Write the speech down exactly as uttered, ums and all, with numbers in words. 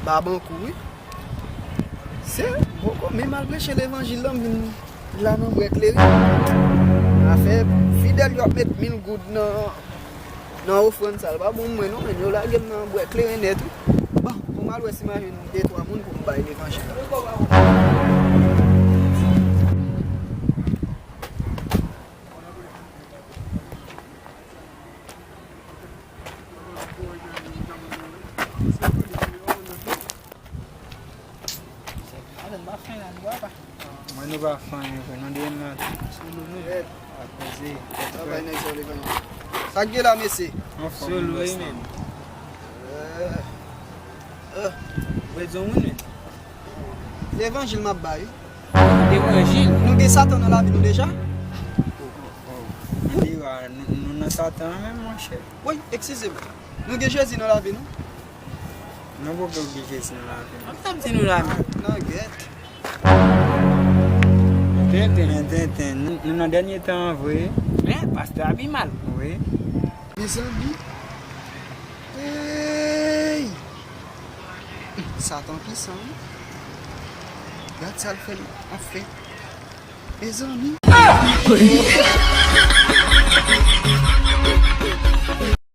Babankou, wi. Se, poko, men m al preche levanjil la, m vin la nan bwè kleren. Afè fidèl yo ap met mil goud nan, nan ofrann sa, l pa bon mwen non, men yo lage m nan bwè kleren nèt, wi. Bon, pou m al wè si m a jwenn de twa moun pou m bay levanjil la. Mwen nou pa fè anyen vre, nou de mèt. Sou nou nou. Akoze. Travay nèg sa li fè. Sa k gen la, mesye? Anfòm. Sou nou, wi, men. Mwen di yon moun, men. Levanjil m ap bay. Levanjil? Nou gen Satan nan lavi nou deja? Anpil, nou, nou nan Satan an menm, monchè. Wi, eskize m. Nou gen Jezi nan lavi nou? Nou poko gen Jezi nan lavi nou. Mwen t ap di nou la menm. Nan gèt. Tenten. Men tenten, nou, nou nan dènye tan an vre. Men, pastè a pi mal. Wi. Mezanmi. Hey! Satan pisan, wi. Gad sa l fè m ap fè. Mezanmi.